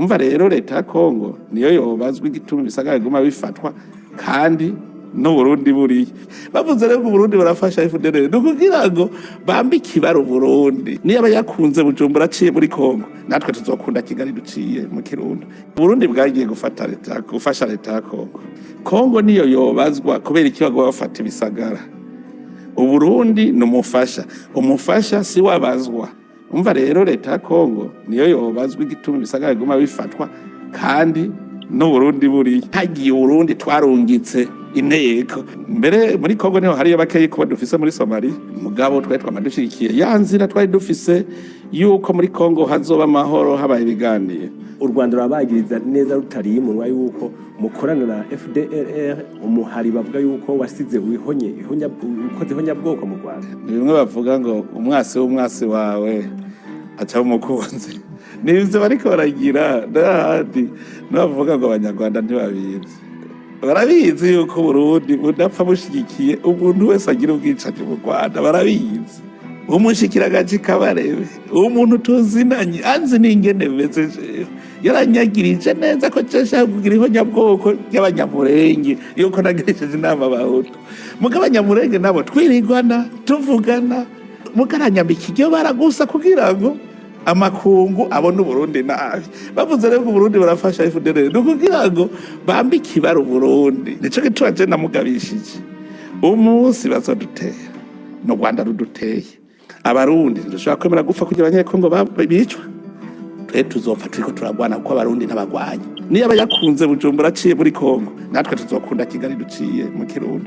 Umva rero, leta ya Kongo niyo yobazwa igituma ibisagara biguma bifatwa kandi n'Uburundi buriya. Bavuze rero ngo Uburundi burafasha FDLR, ni ukugira ngo bambike ibara Uburundi. Niba yakunze Bujumbura aciye muri Kongo, natwe tuzokunda Kigali duciye mu Kirundo. Uburundi bwagiye gufata leta, gufasha leta ya Kongo. Kongo niyo yobazwa kubera iki baguma bafata ibisagara. Uburundi ni umufasha, umufasha si wabazwa. Umva rero, leta ya Kongo niyo yobazwa igituma ibisagara biguma bifatwa kandi n'Uburundi buriya. Hagiye Uburundi twarungitse inteko mbere muri Kongo, niho hariyo bakeyi kuba dufise muri Somalia. Mugabo twari twama dushigikiye ya nzira twari dufise yuko muri Kongo hazoba amahoro habaye ibiganiro. U Rwanda rurabagiriza neza rutariye umunwa yuko mukorana na FDLR, umuhari bavuga yuko wasize wihonye ihonya, ukoze ihonyabwoko mu Rwanda. Ni bimwe bavuga ngo umwasi w'umwasi wawe aca umukunzi. Ni ivyo bariko baragira n'ahandi. Nibavuga ngo Abanyarwanda ntibabizi, barabizi yuko Burundi budapfa bushigikiye umuntu wese agira ubwicanyi mu Rwanda. Barabizi. Umushikiragaci Kabarebe, umuntu tuzinanye, anzi n'ingene meze jewe, yaranyagirije neza ko nshaka kugira ihonyabwoko ry'Abanyamurenge, yuko nagirishije inama Abahutu. Muga Abanyamurenge nabo twirigwana tuvugana, mugaranyambika iryo bara gusa kugira ngo amakungu abone Uburundi nabi. Bavuze rero ngo Uburundi burafasha FDLR, ni ukugira ngo bambike ibara Uburundi. Nico gituma je namugabishije: umunsi bazodutera, no Rwanda ruduteye, Abarundi ntidushobora kwemera gupfa kugira Abanyekongo bicwa. Twe tuzopfa turiko turagwana, kuko Abarundi ntabagwanya. Niba yakunze Bujumbura aciye muri Kongo, natwe tuzokunda Kigali duciye mu Kirundo.